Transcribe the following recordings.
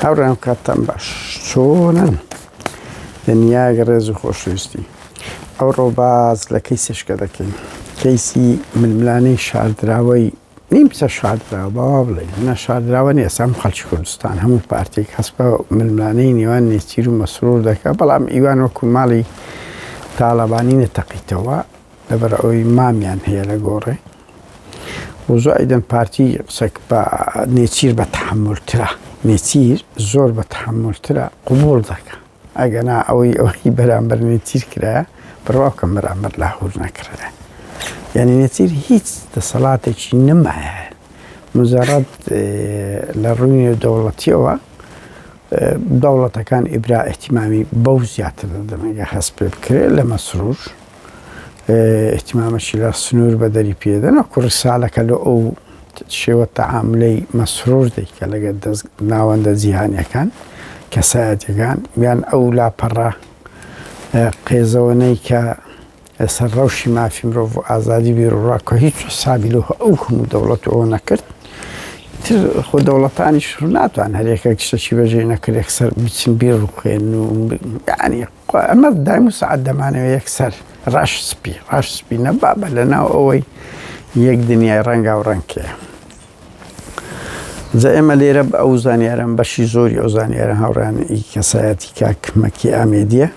هاوڕێیان کاتتان باش چۆنن دنیایەک ڕێز و خۆشەویستی ئەوڕۆ باز لە کەیسێشکە دەکەین کەیسی ململانەی شاردراوەی نیمچە شاردراوە باوا بڵێ نە شاردراوە نیە سام خەڵکی کوردستان هەموو پارتێک هەست بە ململانەی نێوان نێچیر و مەسرور دەکە بەڵام ئیوان وەکو ماڵی تاڵەبانی نەتەقیتەوە لەبەر ئەوەی مامیان هەیە لە گۆڕێ و زائیدەن پارتی قسەک بە نێچیر بە تەحەمولترە نێچیر زۆر بە تەحەمولترە قبوڵ دەکا ئەگەنا ئەوەی ئەوەی بەرامبەر نێچیر کرایە بڕوا بکەم بەرامبەر لاهور نەکرایە یعنی نێچیر هیچ دەسەڵاتێکی نمایە مجرد لە ڕووی نێودەوڵەتیەوە دەوڵەتەکان ئیبرا احتیمامی بەو زیاتر دەدەن ئەگەر هەست پێ بکرێت لە مەسرور ئیهتیمامەکی لە سنوور بەدەری پێدەن وەکو ڕسالەکە لە ئەو شێوە تەعاملەی مەسرور دەیکە لەگەر دەست ناوەندە جیهانیەکان کەسایەتەکان یان ئەو لاپەڕە قێزەوەنەی کە لەسەر ڕەوشی مافی مرۆڤ و ئازادی بیرڕا کە هیچ حسابی لۆ ئەو هەموو دەوڵەت ئەوە نەکرد تر خۆ دەوڵەتانیش ناتوان هەرێکێک شتێکی بەجێ نەکرد یەکسەر بچن بیر ڕوخێن و یعنی ئەمە دایم و سەعات دەمانەوێ یەکسەر ڕەش سپی ڕەش سپی نە بابە لە ناو ئەوەی یەک دنیای ڕەنگا و ڕەنکەیە جا ئێمە لێرە بە ئەو زانیارم بەشی زۆری ئەو زانیارە هاوڕیان ئی کەسایەتی کاک مەکی ئامێدیە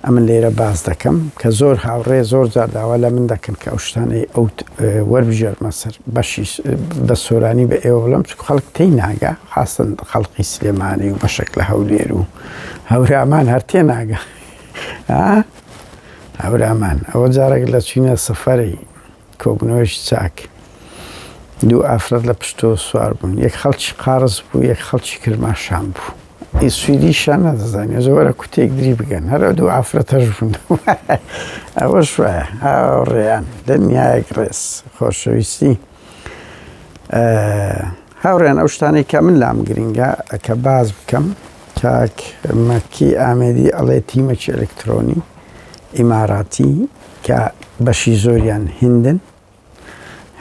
ئەمن لێرە باس دەکەم کە زۆر هاوڕێ زۆر جار داوا لە من دەکەن کە ئەو شتانەی ئەو وەربژێرمە سەر بەشی بە سۆرانی بە ئێوە بڵم چکو خەڵک تێی ناگا خاستن خەڵقی سلێمانی و بەشێک لە هەولێر و هەورامان هەر تێ ناگا هەورامان ئەوە جارێک لە چینە سەفەری کۆبوونەوەیەکی چاک. دوو ئافرەت لە پشتەوە سوار بوون. یەک خەڵکی قارس بوو، یەک خەڵکی کرماشان بوو. ئی سویدیشیان نەدەزانی. زۆرە کوتێک دری بگەن. هەر ئەو دوو ئافرەتەش بوون. ئەوەش وایە. هاوڕێیان، دنیایەک ڕێز، خۆشەویستی. هاوڕێیان ئەو شتانەی کە من لام گرنگە کە باس بکەم کاک مەکی ئامێدی ئەڵێ تیمەکی ئەلکترۆنی ئیماراتی کە بەشی زۆریان هندن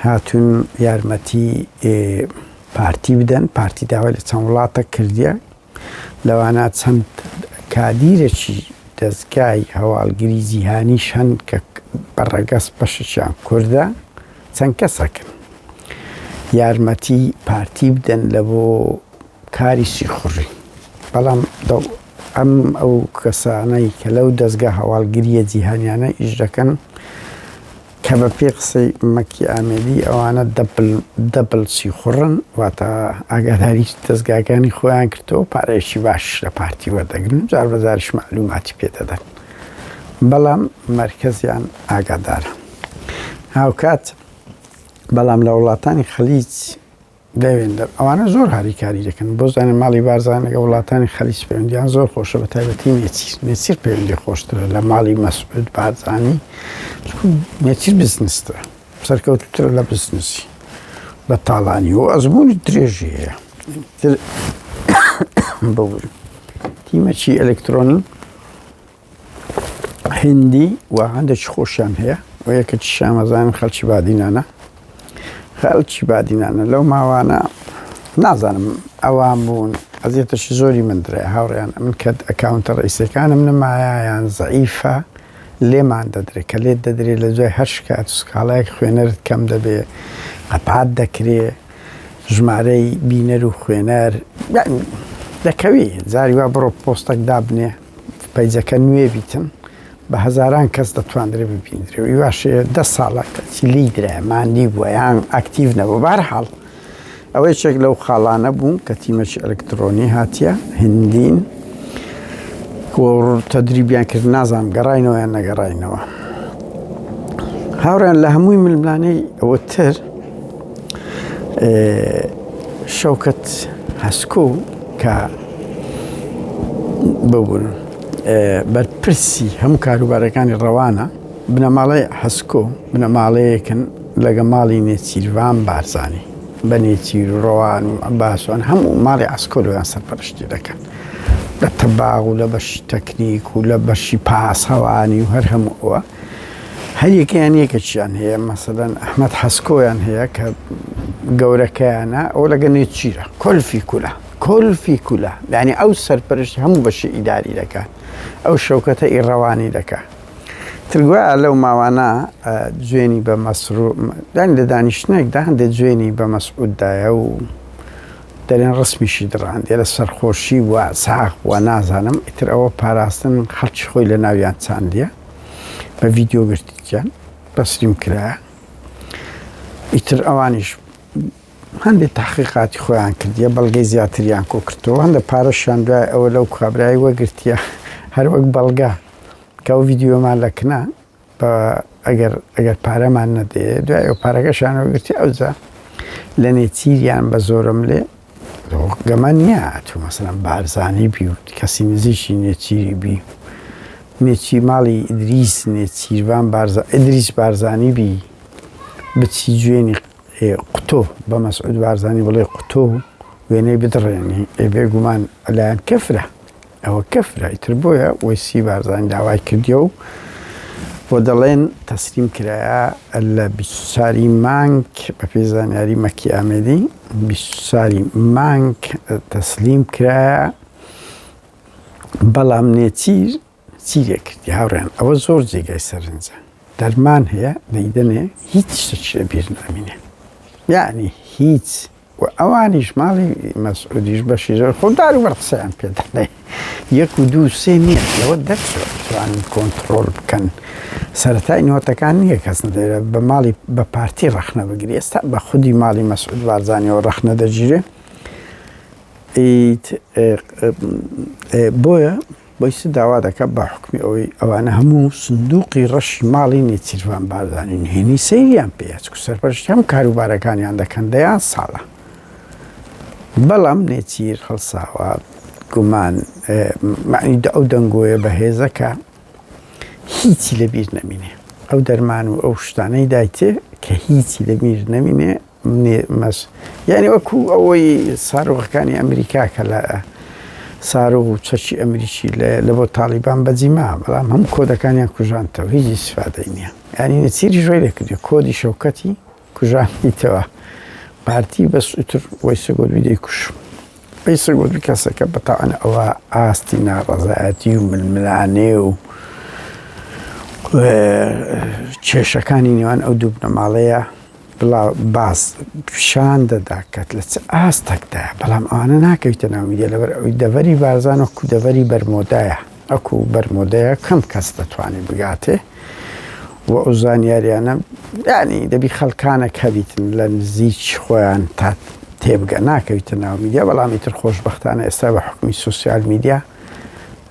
هاتوون یارمەتی پارتی بدەن پارتی داوای لە چەند وڵاتە کردیە لەوانە چەند کادیرێکی دەزگای هەواڵگری جیهانیش هەن کە بە ڕەگەز بەشێکیان کوردە چەند کەسەکن یارمەتی پارتی بدەن لە بۆ کاری سیخوڕی بەڵام ئەم ئەو کەسانەی کە لەو دەزگا هەواڵگریە جیهانیانە ئیش دەکەن کە بە پێی قسەی مەکی ئامێدی ئەوانە دەبل دەبل سیخوڕن واتە ئاگاداری دەزگاکانی خۆیان کردەوە پارەیەکی باش لە پارتی وەردەگرن جار بە جاریش مەعلوماتی پێ دەدەن بەڵام مەرکەزیان ئاگادارە هاوکات بەڵام لە وڵاتانی خەلیج دەوێن دەر ئەوانە زۆر هاریکاری دەکەن بۆ زانین ماڵی بارزان لەگە وڵاتانی خەلیج پەیوەندیان زۆر خۆشە بە تایبەتی نێچیر نێچیر پەیوەندی خۆشترە لە ماڵی مەسعود بارزانی نێچیر بزنسترە سەرکەوتوترە لە بزنسی لە تاڵانی و ئەزمموی درێژی هەیە ببورن تیمەکی ئەلکترۆنی هندی و هەندێکی خۆشیان هەیە و یەکێکی شامەزانم خەڵکی بادینانە خەڵکی بادینانە لەو ماوانە نازانم ئەوان بوون ئەزیێتەشی زۆری من درێ هاوڕیان من کە ئەکاونتە ڕئیسەکانم نەمایە یان زەعیفە لێمان دەدرێت کە لێت دەدرێت لە دوای هەر شکات و سکاڵایەک خوێنەرت کەم دەبێ قەپات دەکرێ ژمارەی بینەر و خوێنەر دەکەوی جاری وا بڕۆ پۆستەک دابنێ پەیجەکە نوێ بیتن بە هەزاران کەس دەتواندرێ ببیندرێ و ئیواشێ دە ساڵە کەچی لی درایە ماندی بووە یان ئەکتیڤ نەبوو بارحاڵ ئەوە یەکێک لەو خاڵانە بوو کە تیمەکی ئەلکترۆنی هاتیە هندین تەدریبیان کرد نازانم گەڕاینەوە یان نەگەڕاینەوە هاوڕیان لە هەمووی ململانەی ئەوە تر شەوکەت هەسکۆ کە ببوون بەرپرسی هەموو کاروبارەکانی ڕەوانە بنەماڵەی حەسکۆ بنەماڵەیەکن لەگە ماڵی نێچیرڤان بارزانی بە نێچیر و ڕەوان و عەباسوان هەموو ماڵی عەسکۆ لەویان سەرپەرشتی دەکەن لە تەباغ و لە بەشی تەکنیک و لە بەشی پاسەوانی و هەر هەموو ئەوە هەریەکەیان یەکێکیان هەیە مەسەلەن ئەحمەد حەسکۆیان هەیە کە گەورەکەیانە ئەو لەگە نێچیرە کۆلفی کولە. کل فی کولە یعنی ئەو سەرپەرشتی هەموو بەشی ئیداری دەکات ئەو شەوکەتە ئی ڕەوانی دەکات ترگوایە لەو ماوانە جوێنی بە مەسرو یانی لە دانیشتنێکدا هەندێک جوێنی بە مەسعود دایە و دەرێن ڕسمیشی دڕاندێ لە سەرخۆشی بووە ساغ بووە نازانم ئیتر ئەوە پاراستن خەڵکی خۆی لە ناویان چاندیە بە ڤیدیۆ گرتیان تەسلیم کرایە ئیتر ئەوانیش هەندێک تحقیقاتی خۆیان کردیە بەڵگەی زیاتریان کۆ کردەوە هەندە پارەشیان دوای ئەوە لەو کابرای وەگرتیە هەر وەک بەڵگە کە ئەو ڤیدیۆمان لە کنە بە ئەگەر ئەگەر پارەمان نەدێ دوای ئەو پارەکەشان وەگرتی ئەوجا لە نێچیریان بە زۆرم لێ گەمە نییە تو مەسەلەن بارزانی بی و کەسی نزیکی نێچیری بی نێچی ماڵی ئیدریس نێچیرڤان بارزا ئیدریس بارزانی بی بچی جوێنی قوتۆ بە مەسعود بارزانی بڵێ قوتۆ وێنەی بدڕێنی ئێ بێگومان لایەن کەفرە ئەوە کەفرە ئیتر بۆیە وەیسی بارزانی داوای کردیە و بۆ دەڵێن تەسلیم کرایە لە 24 مانگ بەپێی زانیاری مەکی ئامێدی 24 مانگ تەسلیم کرایە بەڵام نێچیر چی لێ کردی هاوڕێیان ئەوە زۆر جێگای سەرنجە دەرمان هەیە دەیدەنێ هیچ شتێکی لە بیر نامینێ یعنی هیچ و ئەوانیش ماڵی مەسعودیش بەشی زۆر خۆ دار و بەر قسەیان پێ دەڵێ یەک و دوو سێ نییە لەوە دەرچوە بتوانن کۆنتڕۆڵ بکەن سەرەتای نۆتەکان نییە کەس نەدەێت بە ماڵی بە پارتی ڕەخنە بگری ئێستا بە خودی ماڵی مەسعود بارزانیەوە ڕەخنە دەگیرێ بۆیە بۆیس داوا دەکات بە حوکمی ئەوەی ئەوانە هەموو سندوقی ڕەشی ماڵی نێچیرڤان بارزانی نهێنی سەیریان پێیە چکو سەرپەرشتی هەموو کاروبارەکانیان دەکەن دەیان ساڵە بەڵام نێچیر هەڵساوە گومان معنی ئەو دەنگۆیە بەهێزەکە هیچی لەبیر نەمینێ ئەو دەرمان و ئەو شتانەی دایتێ کە هیچی لەبیر نەمینێ مەس یعنی وەکو ئەوەی سارۆغەکانی ئەمریکا کە لە سارۆغ و چەکی ئەمریکی لە بۆ تاڵیبان بەجیما بەڵام هەم کۆدەکانیان کوژانتەوە هیچ ئیسفادەی نییە یعنی نەچیری ژۆی لێ کردی کۆدی شەوکەتی کوژانیتەوە پارتی بەس ئیتر وەیسە گۆتبی دەیکوشم وەیسە گۆتبی کەسەکە بەتاوان ئەوە ئاستی ناڕەزایەتی و ململانێ و کێشەکانی نێوان ئەو دوو بنەماڵەیە بڵاو باس پیشان دەدا کە لە چ ئاستەکدایە بەڵام ئەوانە ناکەویتە ناو میدیا لەبەر ئەوی دەڤەری بارزان وەکو دەڤەری بەرمۆدایە ئەکو بەرمۆدەیە کەم کەس دەتوانێت بگاتێ و ئەو زانیاریانە یعنی دەبی خەڵکانێک هەبیتن لە نزیک خۆیان تا تێبگە ناکەویتە ناو میدیا بەڵام ئیتر خۆشبەختانە ئێستا بە حکومی سوسیال میدیا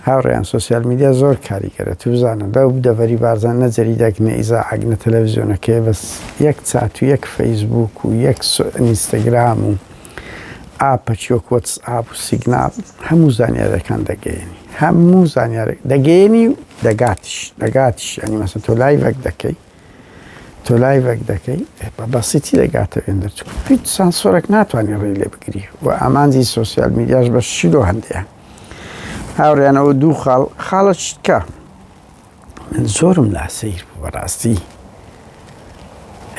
هاوڕێیان سۆسیال میدیا زۆر کاریگەرە تو بزانە لەو دەڤەری بارزان نە جەریدەک نە ئیزاعەک نە تەلەڤزیۆنەکەی بەس یەک چات و یەک فەیسبوک و یەک ئینستاگرام و ئاپەکی وەک وەتس ئاپ و سیگنال هەموو زانیارەکان دەگەیەنی هەموو زانیارێک دەگەیەنی و دەگاتیش دەگاتیش ینی مەسە تۆ لایڤێک دەکەی تۆ لایڤێک دەکەی بە بەسیتی دەگاتە وێندەر چونکە هیچ سانسۆرێک ناتوانێت ڕێی لێ بگری و ئامانجی سۆسیال میدیاش بە شیلۆ هەندەیە هاوڕێیان ئەوە دوو خاڵ خاڵە چکە من زۆرم لا سەیر بوو بەڕاستی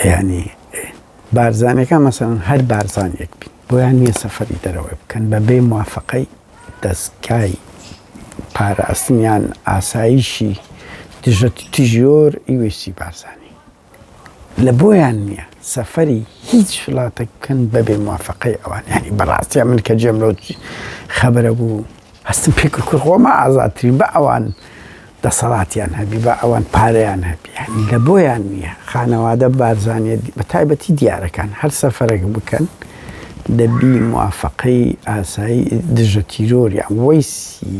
ینی بارزانەکە مەسەن هەر بارزانێک بین بۆیان نییە سەفەری دەرەوە بکەن بە بێ موافقەی دەستگای پاراستنیان ئاسایشی دژە تیژۆر ئیوەسی بارزانی لە بۆیان نییە سەفەری هیچ وڵاتێک بکەن بەبێ موافقەی ئەوان یعنی بەڕاستە من کە جێم لەو خەبەرە بوو هەستم پێ کرد کورد خۆما ئازادترین بە ئەوان دەسەڵاتیان هەبی بە ئەوان پارەیان هەبی یعنی لە بۆیان نییە خانەوادە بارزانیە بە تایبەتی دیارەکان هەر سەفەرێک بکەن دەبی موافقەی ئاسایی دژە تیرۆریان وەیسی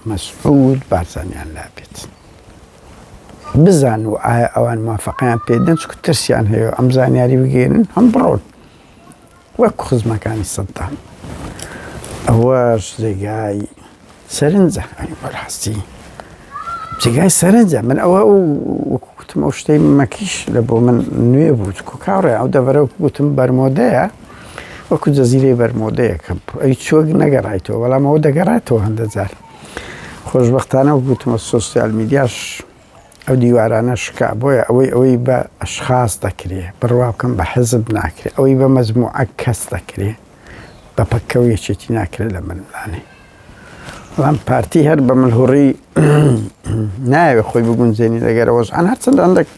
مەسعود بارزانیان لابێت. بزان و ئایا ئەوان موافقەیان پێ دەن چونکە ترسیان هەیە ئەم زانیاری بگەێنن هەم بڕۆن وەک خزمەکانی سەدام ئەوەش جێگای سەرنجە بەڕاستی جێگای سەرنجە من ئەوە وەکو گوتم ئەو شتەی مەکیش لە بۆ من نوێ بوو چکو کاڕێ ئەو دەڤەرە گوتم بەرمۆدەیە وەکو جەزیرەی بەرمۆدەیە کە ئەی چۆک نەگەڕایتەوە بەڵام ئەوە دەگەڕاتەوە هەندە جار خۆشبەختانە وەک گوتمە سۆسیال میدیاش ئەو دیوارانە شکا بۆیە ئەوەی ئەوەی بە ئەشخاص دەکرێ بڕوا بکەم بە حزب ناکرێ ئەوەی بە مەجموعە کەس دەکرێ. بە پەککە و یەکێتی ناکرێت لە ململانێ. بەڵام پارتی هەر بە ملهوڕی نایەوێت خۆی بگونجێنی لەگەر وەزعان، هەرچەند هەندێک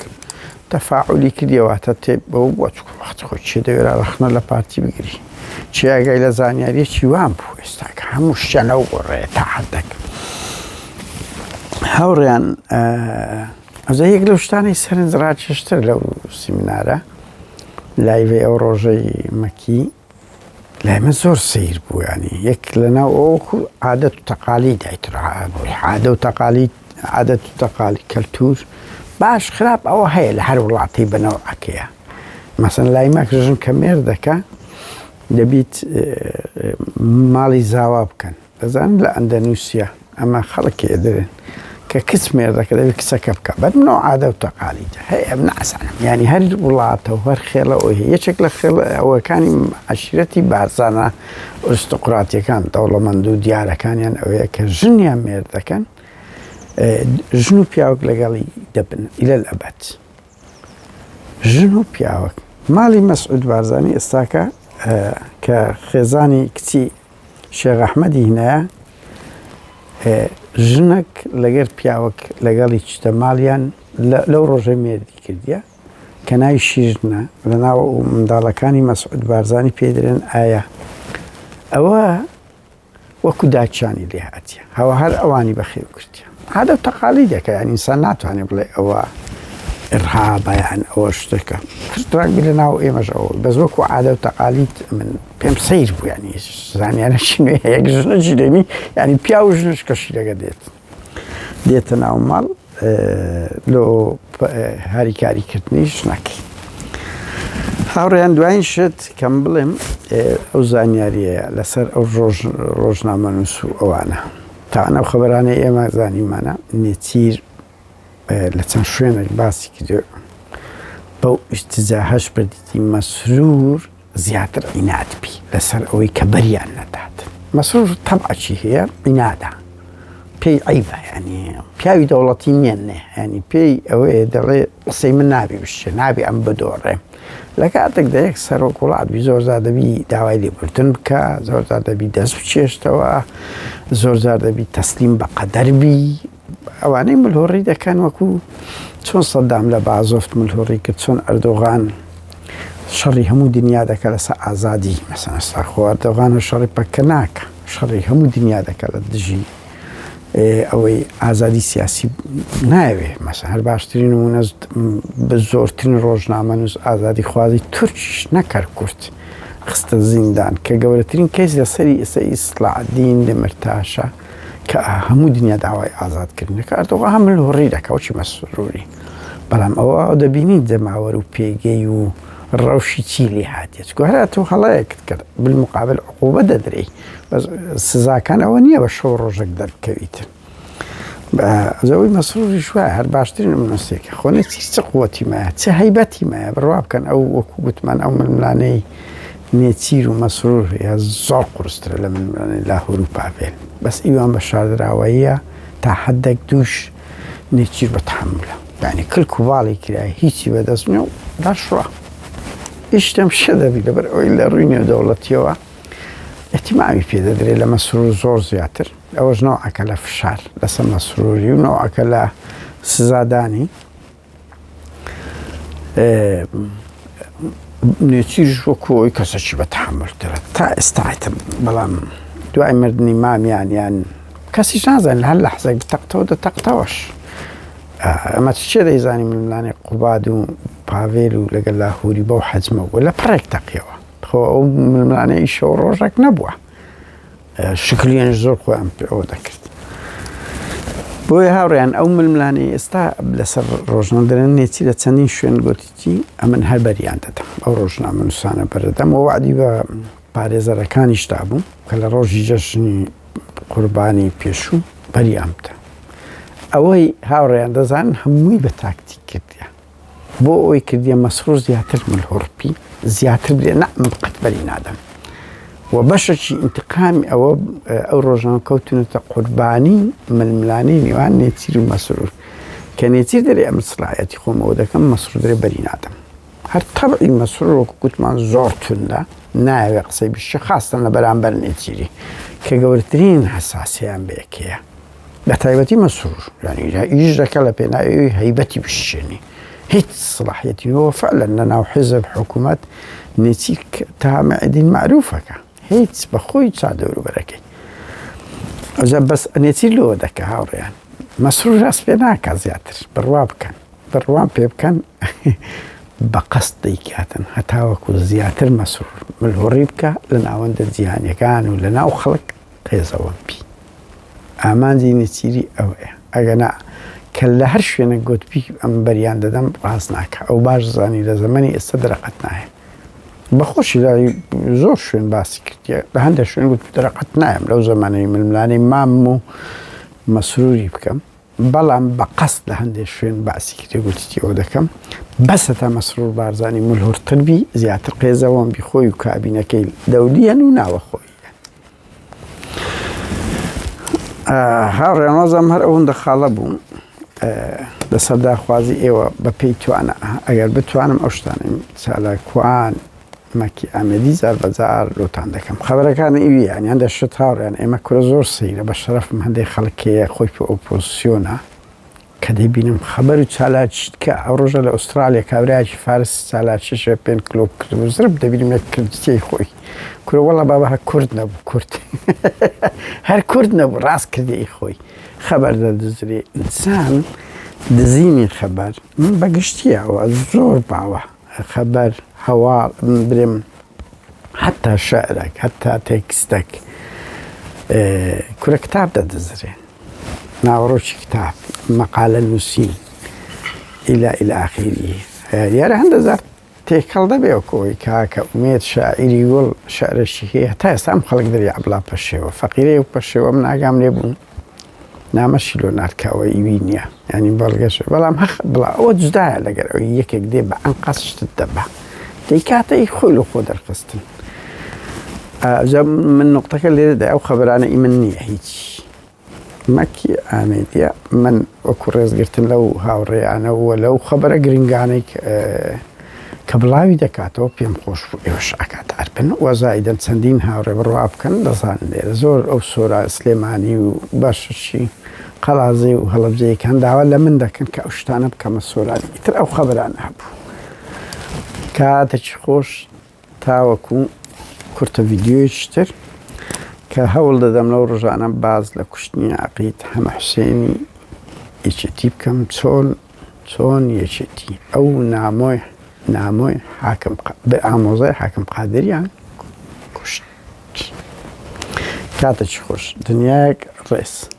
تەفاعولی کردیەوە تا تێ بەو بووە، چونکە وەخت خۆی چێ دەوێرا ڕەخنە لە پارتی بگری، چێ ئاگای لە زانیاریەکی وان بوو ئێستا کە هەموو شتیان ئەو گۆڕێ تا حدێک. هاوڕێیان ئەوجا یەک لەو شتانەی سەرنج ڕاکێشتر لەو سیمینارە لایڤەی ئەو ڕۆژەی مەکی لای من زۆر سەیر بوو، ینی یەک لە ناو ئەوەکو عادەت و تەقالی دایتر عادە و تەقالی عادەت و تەقالی کەلتور باش خراپ ئەوە هەیە لە هەر وڵاتی بەنەوعەکەیە. مەسەن لای مەک ژن کە مێر دەکە دەبیت ماڵی زاوا بکەن. دەزانن لە ئەندەنوسیا ئەمە خەڵک دەرێن کە کچ مێردەکە دەبێت کچەکە بکە بەر منەوە عادە و تەقالیدە هەیە ئەم نازانم ینی هەر وڵاتە و هەر خێڵە ئەو هەیە یەکێک لە خێڵ ئەوەکانی عەشیرەتی بارزانە ئەرستۆقراتیەکان دەوڵەمەند و دیارەکانیان ئەوەیە کە ژنیان مێرد دەکەن ژن و پیاوک لەگەڵی دەبن ئیلە ئەبەت ژن و پیاوەک ماڵی مەسعود بارزانی ئێستاکە کە خێزانی کچی شێخ ئەحمەدی هینایە ژنەک لەگەر پیاوەک لەگەڵی چتە ماڵیان لەو ڕۆژە مێردی کردیە کە ناوی شیرنە لە ناو منداڵەکانی مەسعود بارزانی پێ درێن ئایا ئەوە وەکو داچانی لێ هاتیە هەوە هەر ئەوانی بەخێو کردیە عادە و تەقالی دەکە یان ئینسان ناتوانێت بڵێ ئەوە ئرهابە یان ئەوە شتێکە ڕەنگی لە ناو ئێمەش ئەوە بەس وەکو عادە و تەقالیت من پێم سەیر بوو ینی زانیانە شنوێ یەک ژنە ژیرێنی ینی پیا و ژنش کەشی لەگە دێت دێتە ناو ماڵ لۆ هاریکاریکردنی ژنەکەی. هاوڕێیان دوایین شت کەم بڵێم ئەو زانیاریەیە لەسەر ئەو ڕۆژنامەنووس و ئەوانە تاوان ئەو خەبەرانەی ئێمە زانیمانە نێچیر لە چەند شوێنێک باسی کردو بەو ئیتجاهەش بردیتی مەسرور زیاتر عیناد بی لەسەر ئەوەی کە بەریان نەدات. مەسرور تەبعەکی هەیە عینادە پێی عەیبە یانی پیاوی دەوڵەتی نییە نێ ینی پێی ئەوەیە دەڵێ قسەی من نابی بشێ نابی ئەم بدۆڕێ لە کاتێکدا یەک سەرۆک وڵات بی زۆر زار دەبی داوای لێبوردن بکە زۆر زار دەبی دەست بچێشتەوە زۆر زار دەبی تەسلیم بە قەدەر بی ئەوانەی ملهوڕی دەکەن وەکو چۆن سەدام لە بازۆفت ملهوڕی کرد چۆن ئەردۆغان شەڕی هەموو دنیا دەکە لەسەر ئازادی مەسەن ئێستا خۆ ئەردۆغان و شەڕی پەککە ناکە شەڕی هەموو دنیا دەکە لە دژی ئەوەی ئازادی سیاسی ناوێ مەسە هەر باشترین نمونە بە زۆرترین ڕۆژنامەنووس ئازادی خوازی تورکیش نەکەر کورد خستە زیندان کە گەورەترین کەیس لەسەری ئێستا ئیسلاعدین دەمرتاشە کە هەموو دنیا داوای ئازادکردن دەکات، ئەردۆغان هەم ملهوڕی دەکات وەکی مەسروری، بەڵام ئەوە دەبینی جەماوەر و پێگەی و ڕەوشی چی لێ هاتیە، چونکە هەر تۆ هەڵەیەکت کرد بالمقابل عقوبە دەدرێی، بەس سزاکان ئەوە نییە بە شەو ڕۆژێک دەربکەویتن. ئەوەی مەسروریش وایە هەر باشترین نمونەسێکە خۆ نێچیر چ قوتی مایە چ هەیبەتی مایە بڕوا بکەن ئەو وەکو گوتمان ئەو ململانەی نێچیر و مەسرور هەیە زۆر قورسترە لە ململانێی لاهور و پاڤێل بەس ئیوان بە شاردراوەییە تا حەدێک دووش نێچیر بە تەحەمولە یعنی کلک و باڵی کرای هیچی بەدەست نیە و داشڕا ئیش تەمشە دەبی لەبەر ئەوەی لە ڕووی نێودەوڵەتیەوە احتیمامی پێ دەدرێت لە مەسرور زۆر زیاتر ئەوەش نەوعەکە لە فشار لەسەر مەسروری و نەوعەکە لە سزادانی نێچیریش وەکو ئەوی کەسەکی بە تەحەمولترە تا ئێستایتم بەڵام دوای مردنی مامیان یان کەسیش نازانێت لە هەر لەحزێک بتەقتەوە دەتەقتەوەش ئەمە چێ دەیزانی ململانێ قوباد و پاڤێل و لەگەل لاهوری بەو حەجمە بوو لە پڕێک تەقیەوە خۆ ئەو ململانێی شەو ڕۆژێک نەبووە شکلیان زۆر خۆیان پێوە دەکرد. بۆیە هاوڕێیان ئەو ململانێی ئێستا لەسەر ڕۆژنامە دەرێن نێچی لە چەندین شوێن گوتیتی ئەمن هەر بەریان دەدەم ئەو ڕۆژنامە نووسانە بەردەم و وعدی بە پارێزەرەکانیش دابوو کە لە ڕۆژی جەژنی قوربانی پێشوو بەریان بدە ئەوەی هاوڕێیان دەزانن هەمووی بە تاکتیک کردیان بۆ ئەوەی کردیە مەسرور زیاتر ملهوڕ بی زیاتر بلێ نا من قەت بەری نادەم و بەشێکی ئینتقامی ئەوە ئەو ڕۆژانە کەوتونەتە قوربانی ململانێی نێوان نێچیر و مەسرور کە نێچیر دەرێ ئەمن سڵاحەتی خۆمەوە دەکەم مەسرور دەرێ بەری نادەم. هەر تەبعی مەسرور وەکو گوتمان زۆر توندە نایەوێ قسەی بشی خاستن لە بەرامبەر نێچیری کە گەورترین حساسیان بەیەکەیە بە تایبەتی مەسرور یعنی ئیش دەکە لە پێناوی هەیبەتی بشێنی هیچ سڵاحەتی هەوە فعلا لە ناو حیزب حکوومەت نێچیر تامعدین معروفەکە هیچ بەخۆی چا دەوروبەرەکەی ئەوجا بەس نێچیر لەوە دەکە هاوڕێیان مەسرور ڕاست پێ ناکە زیاتر بڕوا بکەن بڕوام پێ بکەن بە قەست دەیکاتن هەتاوەکو زیاتر مەسرور ملهوڕی بکە لە ناوەندە جیهانیەکان و لە ناو خەڵک قێزەوەن بی ئامانجی نێچیری ئەوەیە ئەگەنا کە لە هەر شوێنە گوتبی ئەم بەریان دەدەم ڕاست ناکە ئەو باش زانی لە زەمەنی ئێستا دەرەقەت نایە بەخۆشی لای زۆر شوێن باسی کردیە لە هەندێک شوێن گوت دەرەقەت نایم لەو زەمانەی ململانەی مام و مەسروری بکەم بەڵام بە قەست لە هەندێک شوێن باسی کردی گوتیتی ئەوە دەکەم بەسە تا مەسرور بارزانی ملهورتر بی زیاتر قێزەوەم بی خۆی و کابینەکەی دەولیەن و ناوەخۆی هاوڕێیان وازم هەر ئەوەندە خاڵە بووم لەسەر داخوازی ئێوە بە پێی توانە ئەگەر بتوانم ئەو شتانەی چالاکوان مەکی ئامێدی زار بەجار لۆتان دەکەم خبرەکان ئیوی یان هەندە شت هاوڕێن ئێمە کورە زۆر سەیرە بە شەرەفم هەندێک خەڵکەیە خۆی پێ ئۆپۆزیسیۆنە کە دەیبینم خەبەر و چالاکیت کە ئەو ڕۆژە لە ئوسترالیا کابرایەکی فارس چالاکی شێ پێن کلۆپ کردبوو زرب دەبینم یەک کردتیەی خۆی کورە وەڵا بابا هەر کورد نەبوو کورد هەر کورد نەبوو ڕاست کردی خۆی خەبەر دەدزرێ ئینسان دزینی خەبەر من بەگشتیەوە زۆر باوە خەبەر هەواڵ برێم حتا شعرێک حتا تێکستێک کورە کتاب دەدزرێن ناوەڕۆکی کتاب، مەقالە نووسین ئیلا ئیلا ئاخیری. دیارە هەندە جار تێکەڵ دەبێ وەکو ئەوەی کاکە ئومێد شاعیری گوڵ شعرێکی هەیە هەتا ئێستا ئەم خەڵک دەری عەبڵا پەشێوە فەقیرەی و پەشێوە من ئاگام لێ بوو نامەشی لۆ نارد کە ئەوە ئیوی نییە یعنی بەڵگەش بەڵام هەخ بڵا ئەوە جودایە لەگەر ئەوەی یەکێک دێ بە ئەنقەست شتت دەبا دەیکاتە ئی خۆی لۆ خۆ دەرخستن ئەوجا من نقطەکە لێرەدا ئەو خەبەرانە ئی من نییە هیچ مەکی ئامێدیە من وەکو ڕێزگرتن لەو هاوڕێیانە و لەو خەبەرە گرنگانەی کە بڵاوی دەکاتەوە پێم خۆش بوو ئێوەش ئاگادار بن وە زایدەن چەندین هاوڕێ بڕوا بکەن دەزانن لێرە زۆر ئەو سۆرا سلێمانی و بەششی قەڵازێ و هەڵەبجەیەکان داوا لە من دەکەن کە ئەو شتانە بکەمە سۆرانی ئیتر ئەو خەبەرانە هەبوو کاتێکی خۆش تاوەکو کورتە ڤیدیۆیەکی تر کە هەوڵ دەدەم لەو ڕۆژانە باز لە کوشتنی عەقید حەمە حوسێنی یەکێتی بکەم چۆن چۆن یەکێتی ئەو نامۆی نامۆی حاکم بە ئامۆزای حاکم قادریان کوشت کاتێکی خۆش دنیایەک ڕێز.